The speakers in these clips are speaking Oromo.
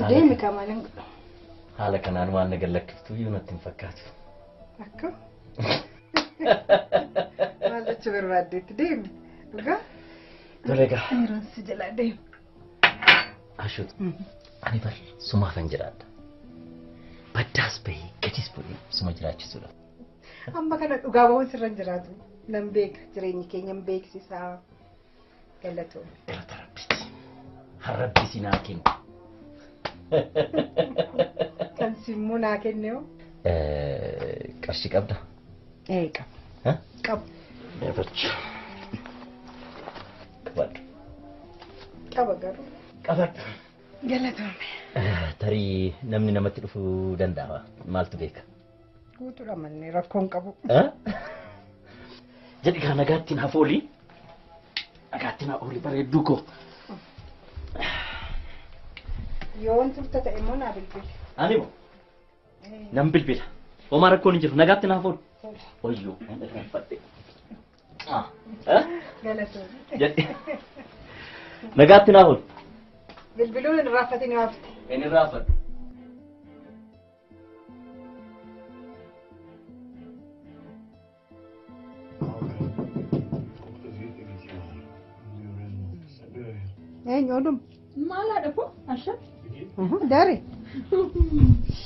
Deemi kamaalin godha. Haala kanaan waan na gallakkiftu iyyuu natti hin fakkaatu. Akka? Maal jechuu barbaaddeetti deemi. Dhugaa? Tole egaa. Yeroon si jalaa deemu. Ashuut. Ani bar sumaafan jiraadha. Baddaas bahee gadis bu'ee suma jiraachisuudha. Amma kana dhugaa bahuun sirra hin jiraatu. Nan beeka jireenyi keenya hin beeksisaa. Galatoomne. Galata Rabbiiti. Harrabbi si naa kennu. Kan simmoo naa kenne hoo? Qarshii qabda? Ee qaba. Qaba. Meefachu. Qabadhu. Qaba garuu. Qabadhu. Galatoomne. Tarii namni namatti dhufuu danda'a. Maaltu beeka? Guutuudha manni rakkoon qabu. Jedhi kaa nagaattiin hafoolii. Nagaattiin hafoolii bareedduu koo. Yoon turte ta'e immoo naa bilbili. Ani moo? Nan bilbila. Homaa rakkoon hin jiru. Nagaatti naaf oolu. Wayyoo nan irraanfadhe. Galatoomne. Jedhi. Nagaatti naaf oolu. Bilbiluun hin irraanfatin yoo hafte. Hin irraanfadhu. Eenyu oduun? Maal haadha koo? Asha? Dari.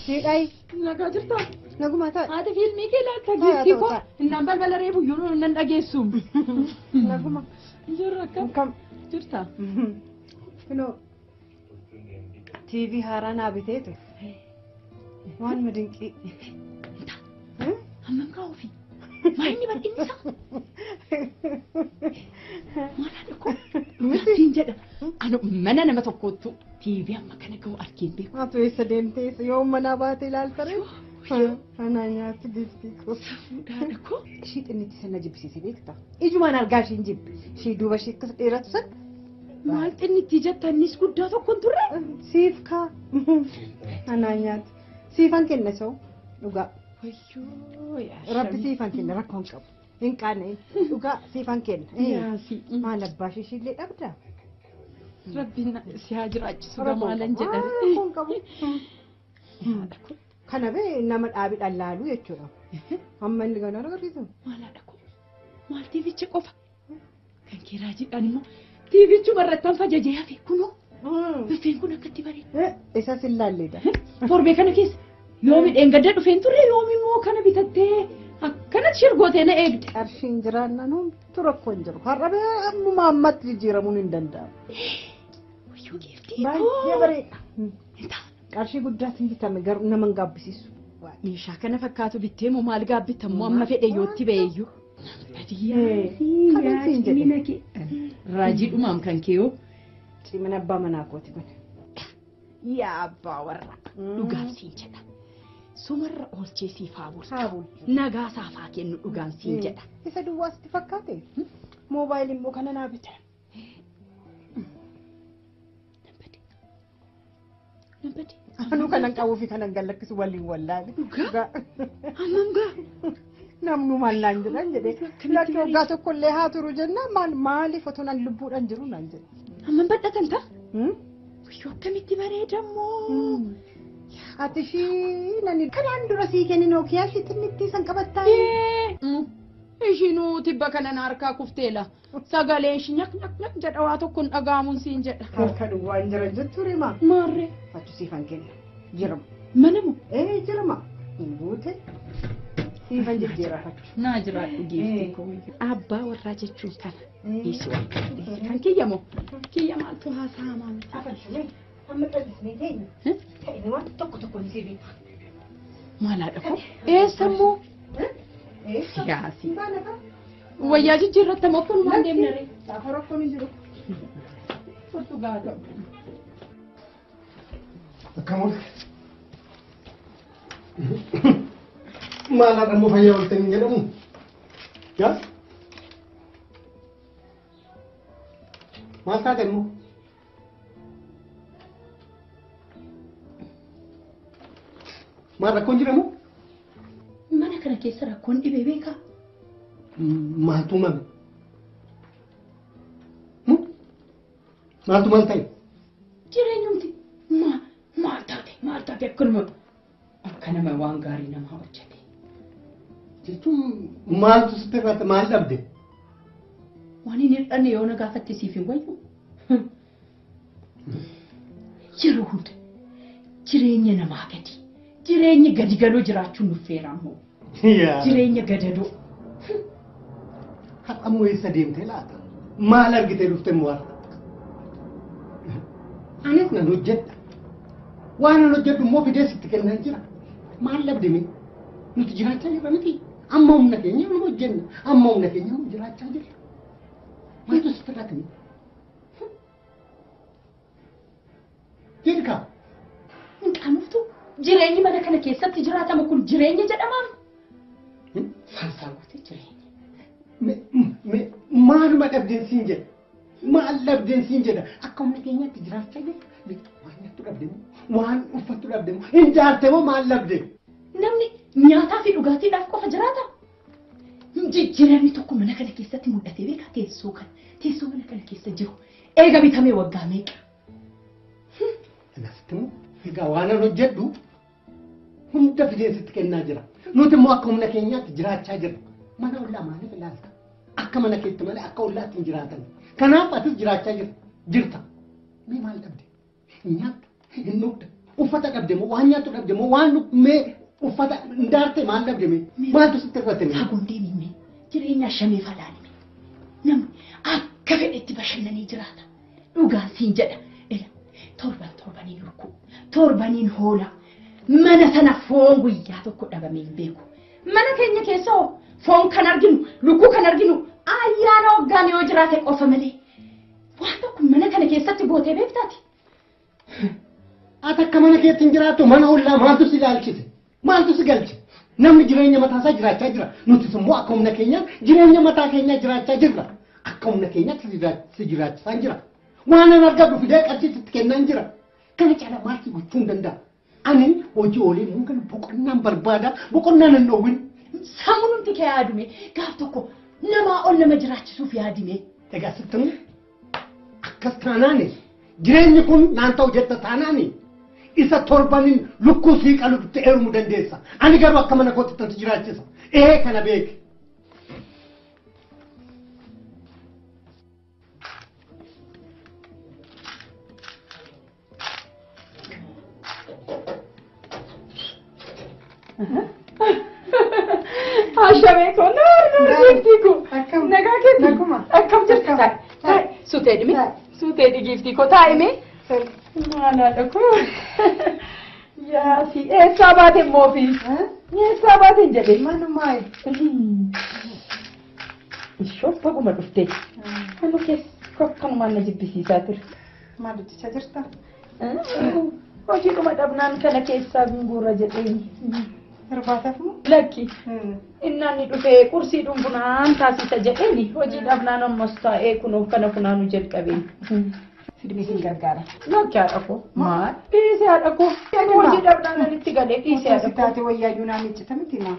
Siidhaayi. Nagaa jirtaa? Nagumaa ta'a. Haati fiilmii kee laalta giiftii koo. Innaan balbala reefu iyyuu nan dhageessu. Naguma. Jirra akkam? Kam? Jirtaa? Kunoo TV haaraa naa biteetu. Waan dinqii. Hammam kaa ofii? Maal inni bal'inni isaa? Maal haadha koo? Siin jedha. Anu mana nama tokkoottu TV amma kana gahu argeen beeku. Atu eessa deemtee yoo manaa baate ilaalta ree? Anaa nyaatu giiftii koo. Haadha koo. Ishii xinnitti sana jibbisiise beektaa? Ijumaan argaa isheen jibbe. Ishii duuba ishii akkas dheeratu sana. Maal xinnitti jetta innis guddaa tokko hin turre? Siif kaa. Anaa nyaatu. Siifan kenna soo dhugaa. Wayyoo yaa Rabbi siifan kenna rakkoo hin qabu. Hin qaana'in. Dhugaa siifan kenna. Yaasi. Maal abbaa ishee illee dhabdaa? Rabbiin si haa jiraachisu gamaalan jedhan. Rakkoo hin qabu. Kana bee nama dhaabiidhaan laaluu jechuudha. Amma inni kana agarsiisu. Maal haadha koo? Maal tiivicha qofa? Kan kee raajiidhaan immoo tiivichuma irratti an fajajee hafe kunoo. Buffeen kun akkatti bareeda. Isas hin laalleedha. Torbee kana keessa yoomi dheengadda dhufeen turre yoomi immoo kana bitattee akkanatti shirgootee na eegde. Qarshiin jiraannaan homtuu rakkoo hin jiru. Har'a bee ammuma ammatti jijjiiramuun hin danda'amu. Wayyoo giiftii Baay'ee bareeda. Qarshii guddaatiin bitame garuu nama hin gaabbisiisu. Meeshaa kana fakkaatu bittee moo maal gaabbitta immoo amma fedhe yootti ba'eeyyuu. Kanan siin jedhe. Raajii dhumaam kan kee yoo. Cimina abbaa manaa kooti kun. Yaa abbaa warra dhugaaf siin jedha. Sumarra oolchee siif haa bulchu. Haa bulchu. Nagaa saaf haa kennu dhugaan siin jedha. Isa duwwaa sitti fakkaate? Moobaayilii immoo kana naa bite. Nambadi. Anuu kanan qabuu fi kanan gallakkisu waliin wallaale. Dhugaa? Hammam gaa? Namnu maal naan jedhan jedhee. Lakki waggaa tokko illee haa turu jennaan maal maaliif otoo nan lubbuudhaan jiru naan jedhe. Hammam bal'atan ta'a? Wayyoo akkamitti bareedammoo. Ati ishii nani kanaan dura sii kennin Nookiyaa ishii xinnittii san qabattaa? Ishiinuu tibba kana na harkaa kufteela. Sagaleen ishii nyak nyak nyak jedha waa tokko hin dhaga'amuun siin jedha. Harka duwwaan jira jettu rima. Maarree. Achi siifan kenna. Jirma. Mana moo? Ee jirma. Hin buute. Siifan jijjiirra fachu. Naa jiraadhu giiftii koo. Abbaa warraa jechuun kana. Dhiisi waan kan kiyya moo? Kiyya maaltu haasa'amaa miti? Afan amma callisnee teenya. Ta'in waan tokko tokko ni sibiita. Maal haadha koo? Eessa immoo? Siyaasi. Wayyaa jijjiirratta moo kun waan deemna ree? Gaafa rakkoon hin jiru. Furtu gaata. Akkam oolte? Maal haadha immoo fayyaa ooltan hin jedhamu? Yaa? Maal taate immoo? Maal rakkoon jiramu? Mana kana keessa rakkoon dhibee beekaa? Maaltu uumame? Maaltu maal ta'e? Jireenyumti Maal taate akkanuma akka nama waan gaarii namaa hojjete. Jechuun maaltu sitti irratti maal dhabde? Waan hin hir'anne yoo na gaafatte siif hin wayyu. Yeroo hunda jireenya namaa gadi jireenyi gadi galoo jiraachuun nuffeera ammoo. Jireenya gadadoo. Har'a ammoo eessa deemtee laata? Maal argitee dhufte immoo har'a? Anis nan hojjedha. Waan nan hojjedhu immoo fidee sitti kennaan jira. Maal dhabde mee? Nuti jiraachaa jirra miti. Amma humna keenya nu hojjenna. Amma humna keenya nu jiraachaa jirra. Maaltu sitti irratti mee? Jedhkaa. Hin qaanoftu. Jireenyi mana kana keessatti jiraatamu kun jireenya jedhamaaf. Saansaawwate jireenya. Maaluma dhabdeen siin jedha. Maal dhabdeen siin jedha. Akka humna keenyaatti jiraachaa jirra. Waan nyaattu dhabde moo? Waan uffattu dhabde moo? Hin jaarte moo maal dhabde? Namni nyaataa fi dhugaatiidhaaf qofa jiraata. Jijjiiramni tokko mana kana keessatti mul'atee beekaa teessoo kana. Teessoo mana kana keessa jiru. Eega bitamee waggaa meeqa? Kanasitti immoo egaa waan an hojjedhu hunda fidee sitti kennaa jira. Nuti immoo akka humna keenyaatti jiraachaa jirra. Mana ollaa maaliif ilaalta? Akka mana keetti malee akka ollaatti hin jiraatan. Kanaaf atis jiraachaa jirta. Mee maal dhabde? Hin nyaatta, hin dhugda. Uffata dhabde moo waan nyaattu dhabde moo waan mee uffata hin daarte maal dhabde mee? Maaltu sitti irratti mee? Fagoon deemii mee jireenya shamee falaani mee? Namni akka fedhetti bashannanee jiraata. Dhugaan siin jedha. Ila torban torbaniin urkuu, torbaniin hoolaa. Mana sana foon guyyaa tokko dhabamee hin beeku. Mana keenya keessa hoo foon kan arginu, lukkuu kan arginu ayyaana waggaan yoo jiraate qofa malee. Waan tokko mana kana keessatti gootee beektaati. Ati akka mana keetti hin jiraattu mana ollaa maaltu si ilaalchise? Maaltu si galche? Namni jireenya mataasaa jiraachaa jira. Nutis immoo akka humna keenyaa jireenya mataa keenyaa jiraachaa jirra. Akka humna keenyaatti si jiraachisaa jira. Waan an argadhu fidee qarshii sitti kennaan jira. Kana caalaa maal si gochuu hin danda'a? Ani hojii oolee immoo kan boqonnaan barbaada. Boqonnaan hin dhoowwin. Sammuun kee yaadume gaaf tokko namaa ol nama jiraachisuuf yaadime. Egaa sitti immoo akkas taanaani jireenyi kun naan ta'u jetta taanaani isa torbaniin lukkuu sii qalutti heerumuu dandeessa. Ani garuu akka mana kootti tan si jiraachisa. Ee kana beeki. Ashamee koo noor noor giiftii koo. Nagaa keetti. Akkam jirta? Taa'i. Suutee dhimi. Suutee dhi giiftii koo taa'i mee. Maal haadha koo. Yaasi eessaa baate immoo fi? Eessaa baate hin jedhee? Manumaayi. Ishoo baguma dhuftee. Anu keessa akkanumaan na jibbisiisaa ture. Maal hojjechaa jirta? Hojiidhuma dhabnaan kana keessaa guura jedheen. Irbaataaf moo? Lakki. Innaan ni dhufee qursii bunaan taasisa jedheeni hojii dhabnaan ammas taa'ee kunoo kana funaanuu jalqabeen. Fidmee siin gargaara. Lakki haadha koo. Maal? Dhiisee haadha koo. Hojii dhabnaan anitti galee dhiisee haadha koo. Taate wayyaayyuu naan ejjeta miti maa?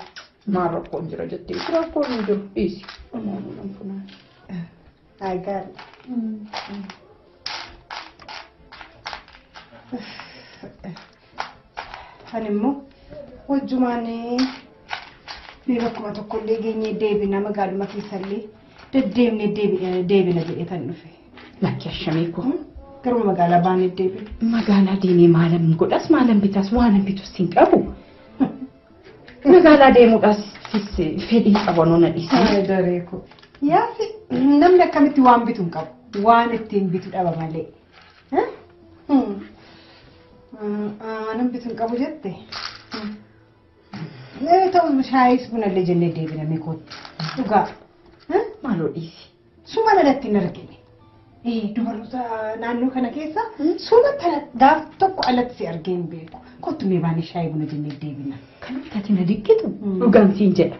Maal rakkoon jira jettee rakkoon hin jiru dhiisi. Funaanuu funaanu. Ay gaarii. Ani immoo hojjumaan mee bakkuma tokkollee geenyee deebina magaaluma keessallee deddeemnee deebina jedhee tan dhufe. Lakki ashamee koo. Garuma magaalaa baanee deebina. Magaalaa deemee maalan godhas maalan bitas waan bitus hin qabu. Magaalaa deemuudhaas fedhii qabanuu na dhiisee. Daree koo. Yaasi namni akkamitti waan bitu hin qabu. Waan ittiin bitu dhaba malee. Aannan bitu hin qabu jette. Ta'u shaayis bunallee jennee deebina mee kootti. Dhugaa. Maaloo dhiisi. Suma alatti hin argine. Dubartoota naannoo kana keessa suma tana gaaf tokko alatti si argee hin beeku. Kottu mee baanee shaayii buna jennee deebina. Kanatti ati na dinqitu dhugaan siin jedha.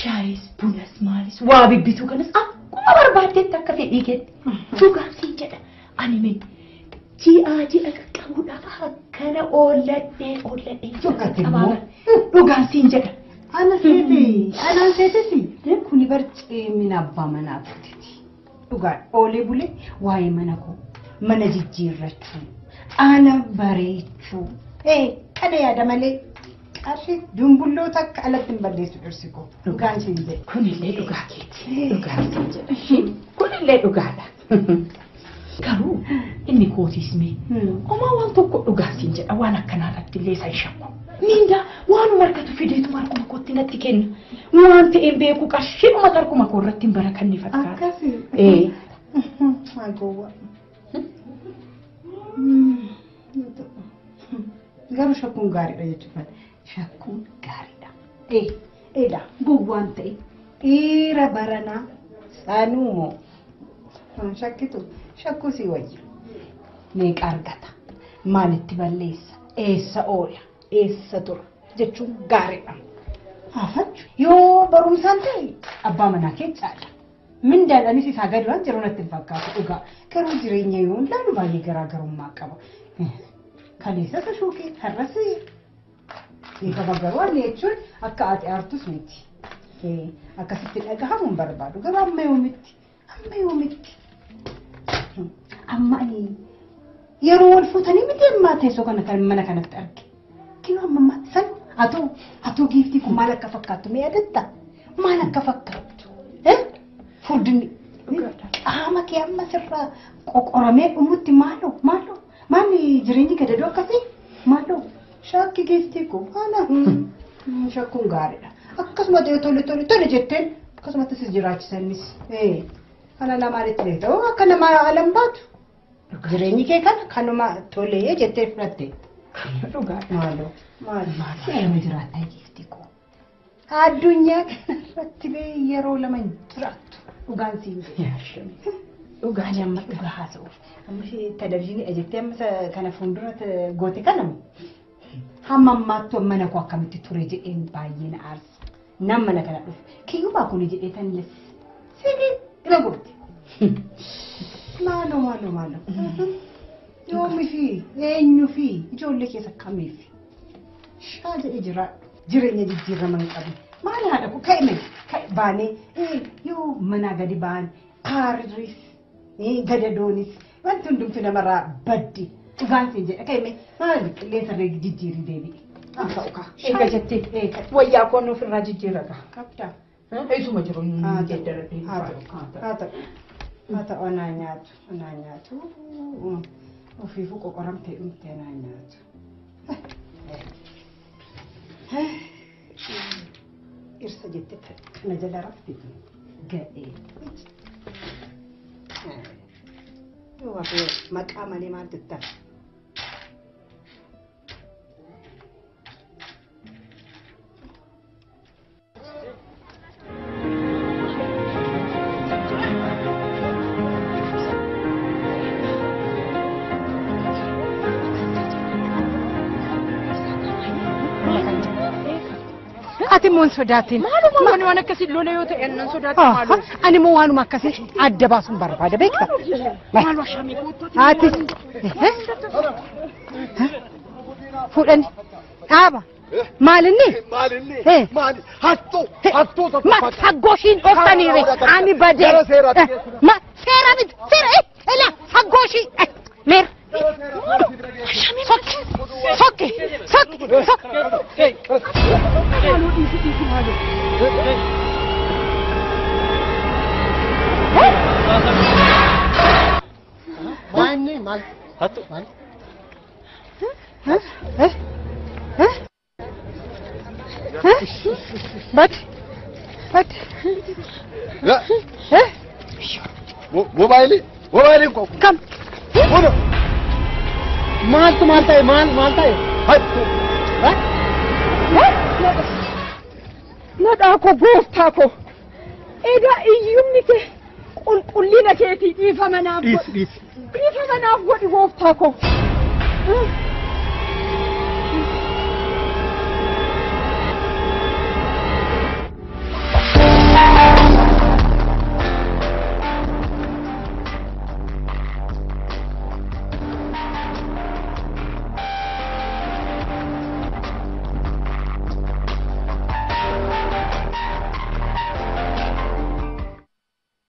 Shaayis bunas maalis waa bibbituu kanas akkuma barbaaddetti akka fedhii keetti dhugaan siin jedha. Ani mee ji'a ji'a qaqqabuudhaaf akkana oolladhee oolladhee Dhugaati immoo. Dhugaan siin jedha. Ana seete anaan seetesi kuni barceemina abbaa manaa kootiiti. Dhugaan oolee bulee waa'ee mana koo mana jijjiirrachuu ana bareechuu Kana yaada malee qarshii dumbulloo takka alatti hin balleessu dhirsi koo. Dhugaan siin jedhe. Kunillee dhugaa keeti. Dhugaa siin jedha. Kunillee dhugaadha. Garuu inni kootiis mee homaa waan tokko dhugaa siin jedha waan akkanaa irratti illee isa hin shakku. Mindaa waanuma harkatu fideetu harkuma kootti natti kenna. Waan ta'een beeku qarshiidhuma harkuma koo irratti hin barakanne fakkaata. Akkasii. Maa gowwaa. Garuu shakkuun gaariidha jechuudha. Shakkuun gaariidha. Eedha gowwaan ta'e dhiira baranaa sanuumoo. Shakkitu shakkuu sii wayya. Meeqa argata? Maalitti balleessa? Eessa oola? Eessa tura? Jechuun gaariidha. Haafachu yoo barumsaan ta'e abbaa manaa kee caala. Mindaadhaanis isaa gadi waan jiru natti hin fakkaatu dhugaa. Garuu jireenya yoo ilaalu baay'ee garaagarummaa qaba. Kaleessa isa shuukee har'as eegama garuu ani jechuun akka ati aartus miti. Akkasitti dhagahamu hin barbaadu. Garuu amma yoomitti? Amma yoomitti? Amma ani yeroo wal fuutanii miti ammaa teessoo kana kan mana kanatti arge. Kinoo amma ammaatti san atoo giiftii kun maal akka fakkaattu mee yaadatta? Maal akka fakkaattu? Furdinni qaama kee amma sirraa qoqoramee dhumutti maaloo maaloo maalli jireenyi gadadoo akkasii maaloo shakki giiftii kun maala shakkuun gaariidha. Akkasuma ta'e tole tole tole jetteen akkasumatti si jiraachisanis. Kana lamaanitti beekta akka nama alan baatu jireenyi kee kana kanuma tolee jettee fudhatte. Dhugaadha. Maaloo maal si'alama jiraattaa giiftii koo. Addunyaa kanarratti bee yeroo lama hin jiraattu dhugaan siin jedhe. Dhugaan amma dhugaa haasa'uuf amma ishee televizyiinii jettee amma kana fuuldura goote kana hamma ammaattu mana koo akkamitti ture jedheen baay'ee na aarsa. Nam mana kana dhufe kiyyumaa kuni jedhee tan sirrii irra gooti. Maaloo maaloo maaloo. Yoomii fi eenyuu fi ijoollee keessa kamiif shaa jedhee jiraadhu jireenya jijjiirama hin qabne. Maal haadha koo ka'e mee ka'e baanee yoo manaa gadi ba'an aarris gadadoonis wanti hundumtu namarraa baddi dhugaan siin jedha ka'e mee maali qilleensa irra jijjiirri deebi'e. Haa ta'u kaa. Eega jettee wayyaa koo nuuf irraa jijjiirra kaa. Qabdaa. Isuma jiru jeddaradhee. Haa ta'u haa ta'u haa ta'u anaa nyaatu anaa nyaatu ofiifuu qoqoramtee dhumte anaa nyaatu. Irsa jettee kana jala rafte gadhee. Yoo maqaa malee maal jettaa? Ati immoo hin sodaatin. Maaluma waan waan akkasii lola yoo ta'e annan sodaatin maaloo. Ani immoo waanuma akkasii adda baasuun barbaada beekta. Maaloo ashaamee koottoti. Ati. Fuudhani. Dhaaba. Maalinni? Maalinni? Maali? Hattuu! Hattuu tokko Ma haggoshiin dhooftaniire. Ani badee. Gara seeraatti Ma seera miti seera ela haggoshii. Meera. Sokki sokki sokki sokki. Maaloo dhiisi dhiisi maaloo. Maalni maal? Hattu. Maal? Badi badi. Moobaayilii moobaayiliin koo Kam? kun Maaltu maal ta'e maal maal ta'e? hattu. Nadhaa koo gooftaa koo. Egaa iyyumni kee qulqullina keetii dhiifama naaf Dhiisi godhi. dhiisi. Dhiifama naaf godhi gooftaa koo.